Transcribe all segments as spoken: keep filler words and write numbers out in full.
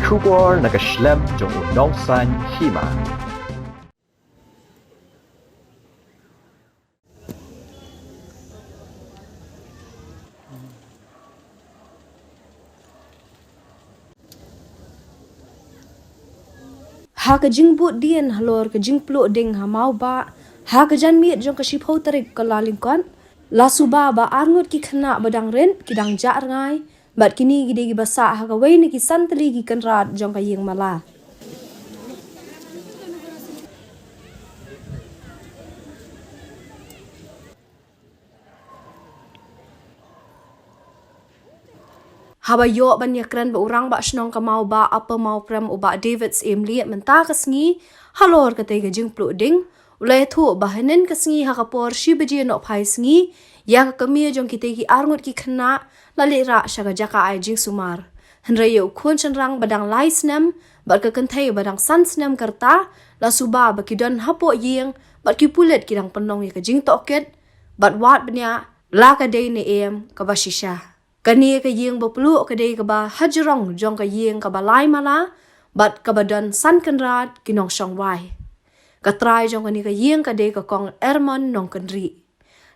Khubor na ka shlem jong u nongsan hima. Ha ka jingbud dien halor ka jingpluh ding ha Mawbah, ha ka janmiet jong ka shiphew tarik Kyllalyngkot, la suba ba arngut ki khynnah ba dang rit ki dang jah rngai, bad kine ki dei kiba sah ha kawei na ki san tylli ki kynrad jong ka ïing mala. Haba ïoh ban ïakren bad u rangbah shnong ka Mawbah Upper Mawprem u Bah David Syiemlieh mynta ka sngi halor katei ka jingpluh ding, u la ïathuh ba hynnin ka sngi ha ka por shi baje nohphai sngi, ïa ka kmie jong kitei ki arngut ki khynnah la leit rah sha ka jaka ai jingsumar. Hynrei ïa u khun shynrang ba dang lai snem bad ka kynthei ba dang san snem ka rta la suba ba ki don hapoh ïing bad ki pulit ki dang pynlong ïa ka jingtohkit bad wad bniah la ka dei ne em kaba shisha. Kane ka ïing ba pluh ka dei kaba hajrong jong ka ïing kaba lai mala bad kaba don san kynrad ki nongshong wai. Ka trai jong kane ka ïing ka dei ka Kong Ermon Nongkynrih.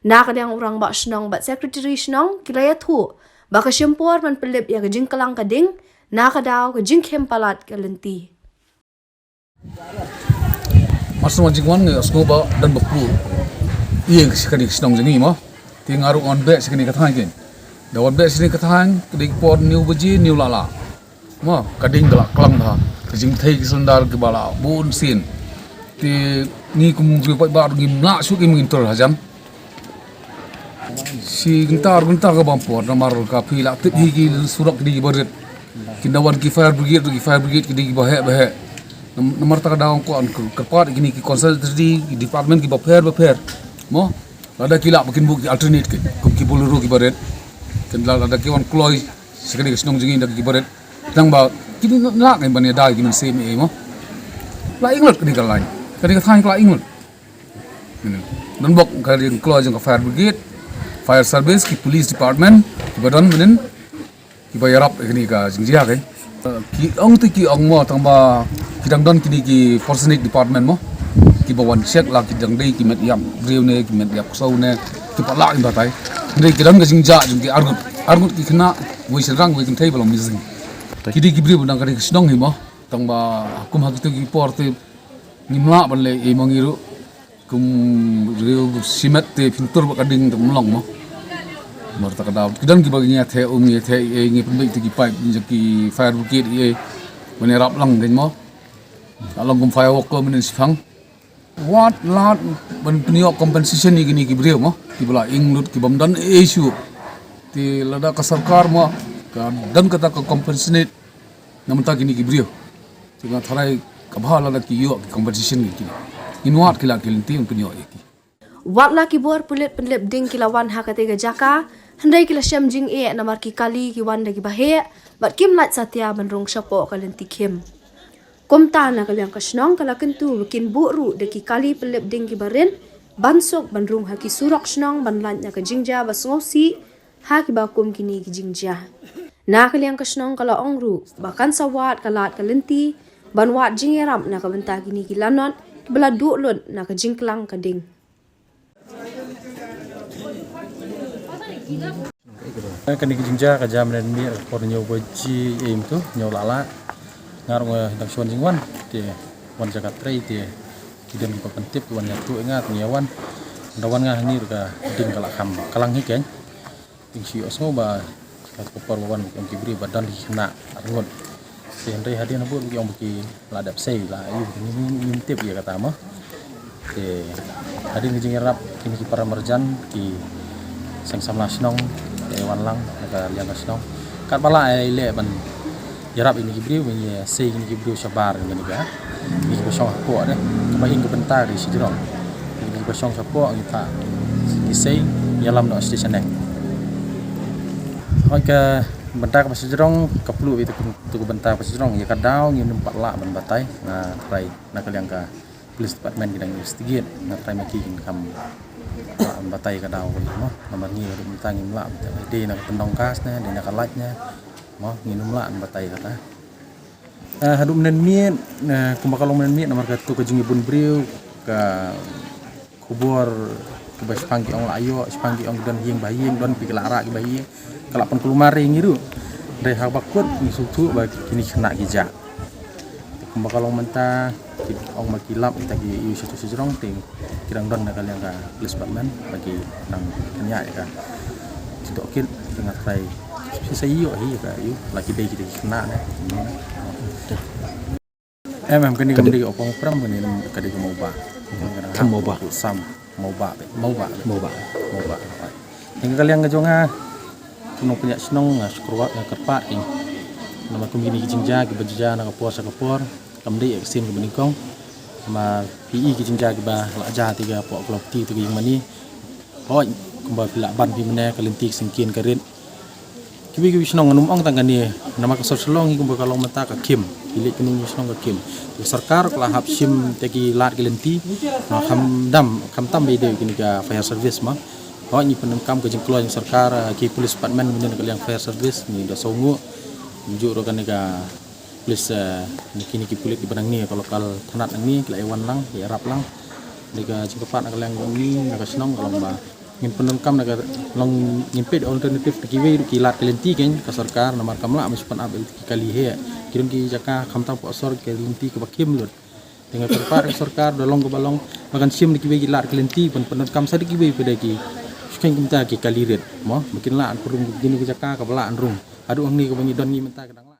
Na ka liang u rangbah shnong bad secretary shnong ki la ïathuh ba ka shim por ban pynlip ïa ka jingklang ka ding na ka daw ka jingkhim palat ka lynti. Mar shu wan jingwan nga sngew ba don ba pluh ïing sha kane ka shnong jong ngi mo. Te nga ruh ngan beh sha kane ka thaiñ kein. Da wan beh sha kane ka thaiñ ka dei ka por hynñiew baje hynñiew lala. Mo, ka ding ka la klang bha. Ka jingthei ki sandal kiba la bun sien. Te ngi kum u briew paidbah ruh ngim lah shuh, ngim tur hajan. Shi kynta ar kynta kaba por namar ka phi lah tip hi ki surok ki dei kiba rit. Kin da wan ki fire brigade, ki fire brigade ki dei kiba heh ba heh. Nam-, namar kata ka daw ko an kyrpad kine ki concerned authority, ki department kiba pher ba pher. Mo, lada ki lah ba kin buh ki alternate ki, kum ki Bolero kiba rit. Kin da lada ki wan kloi sha kane ka shnong jong ngi da kiba rit. Tang ba kine lah ngan ban ïada ki mynsiem ei mo. La ing lut kane ka line. Kane ka thaiñ ka la ing lut. Don bok ka ring kloi jong ka fire brigade, fire service, ki police department kiba don mynnin kiba ïarap ïa kane ka jingjia kein. Ki ong te ki ong mo tang ba ki dang don kine ki forestry department mo kiba wan check la ki dang dei ki met ïap briew ne ki met ïap ksew ne ki pat lah kin batai. Hynrei ki don ka jingjia jong ki arngut, arngut ki khynnah, wei shynrang wei kynthei ba long missing. Ki dei ki briew ba dang ka dei ka shnong hi mo tang ba kum ha kito ki por te ngim lah ban leh ei mo ngi ruh. Kum riew shimet te phin tur bad ka ding te ym long mo. Namar kata ka daw ki don kiba ngi ïatheh um ngi ïatheh ei ngi pynbeit te ki pipe jong ki fire brigade ei. Ban ïarap lang kein mo. Ka long kum fire worker mynnin shiphang. Wat lad ban pynïoh compensation ïa kine ki briew mo. Kiba la ing lut kibym don ei shuh. Te lada ka sorkar mo ka don kata ka compensate na bynta kine ki briew. Te nga tharai ka bha lada ki ïoh ki compensation ïa kine. Ngin wad ki lad ki lynti ban pynïoh ïa ki. Wat la ki bor pulit pynlip ding ki la wan ha katei ka jaka, hynrei ki la shem jingeh namar ki kali ki wan da kiba heh bad kim lait satia ban rung shapoh ka lynti khim. Kumta na ka liang ka shnong ka la kyntu ba kin buh ruh da ki kali pynlip ding kiba rit ban suk ban rung ha ki surok shnong ban lait na ka jingjia ba sngewsih ha kiba kum kine ki jingjia. Na ka liang ka shnong ka la ong ruh ba kan sa wad ka lad ka lynti ban wad jingïarap na ka bynta kine ki lanot kiba la duh lut na ka jingklang ka ding. Kane ka jingjia ka jia mynne mynmiet ha ka por hynñiew baje ei mynta, hynñiew lala. Nga ruh nga dang shu wan jingwan te wan jaka trei te ki don kiba pyntip ki wan ïathuh ïa nga te nga wan. Ynda wan nga hangne ruh ka ding ka la kham klang hi kein. Te nga shu ïohsngew ba ha ka por ba wan ki ong ki briew ba don ki khynnah arngut. Te hynrei hadien habud ba ki ong ba ki la dep sei la ïoh ba ki ngim tip ïa kata mo. Te hadien ka jingïarap kine ki para marjan ki seng samla shnong te wan lang na ka liang ka shnong. Katba lah ïaleh ban ïarap ïa kine ki briew, ban ïa sei kine ki briew shabar kine ki, kine kiba shong hapoh de. Kaba ing ka bynta ka dei shajrong. Kine kiba shong shapoh ngi ta ngi sei ïalam noh station ne. Hoi ka bynta kaba shajrong ka plu ïa tu ka bynta kaba shajrong ïa ka daw ngim pat lah ban batai. Nga trai na ka liang ka police department ki dang investigate, nga trai ma ki kin kham lah ban batai ka daw ka mo. Namar ngi ruh mynta ngim lah ban batai. Dei na ka tyndong gas ne, dei na ka light ne. Mo, ngim lah ban batai kata. Eh, haduh mynmiet, eh, kumba ka long mynmiet, namar ka tu ka jingïabun briew, ka khubor kaba shipang ki ong la ïoh, shipang ki ong don ïing ba ïing, don ki la rah ki ba ïing, ka la pynkulmar ïa ngi ruh. Dei haba kut ngi sngewthuh ba kine ki khynnah ki jah. Kumba ka long mynta, ki ong ba ki lap, kita ki ïoh sha tu sha jrong, te ki dang don na ka liang ka police department ba ki dang kynjah ïa ka. Ki tohkit ki nga trai. Sa ïoh hi ka ïoh la ki dei kita ki khynnah ne. Em em, kane ka dei ka opong pram, kane ka dei ka mawbah. Ka mawbah. Sam mawbah, mawbah. Mawbah. Mawbah. Teng ka liang ka jong nga. Kumno pynïaid shnong nga skrwat nga kyrpad king. Namar kum kine ki jingjia kiba jia na ka por sha ka por. Kam dei ka sien kaba nyngkong. Namar phi i ki jingjia kiba la jia te ka pok klop ti te ka ïing mane. Hoi, kumba phi lah ban phi mynne ka lynti ka syngkien ka rit. Kiwei kiwei shnong ngan ym ong tang kane, namar ka sor Shillong hi kumba ka long mynta ka khim. Ki leit kynung ki shnong ka khim. Ka sorkar ka la hap shim te ki lad ki lynti. Kham dam, kham tam ba ïadei kine ka fire service ma. Hoi ngi pyndonkam ka jingkloi jong sorkar, ki police department mynne ka liang fire service ngi da sngewnguh. Ngi ju ruh kane ka police, eh, niki niki pulit kiba nangne ka local thanat nangne ki la ïa wan lang, ïa rap lang. Dei ka jingkyrpad na ka liang jong ngi na ka shnong ka long ba ngin pyndonkam na ka long ngin peit alternative na kiwei ruh ki lad ki lynti kein ka sorkar namar kam lah ban shu pynap ïa ki kali he. Ki don ki jaka khamtam pok sor ki lynti kaba khim lut. Te nga kyrpad ka sorkar da long kaba long ba kan shim na kiwei ki lad ki lynti ban pyndonkam sa da kiwei pat da ki shu kheiñ kumta ki kali rit mo ba kin lah ban pynrung kine ki jaka kaba lah ban rung. Haduh hangne kaba ngi don ngi mynta ka dang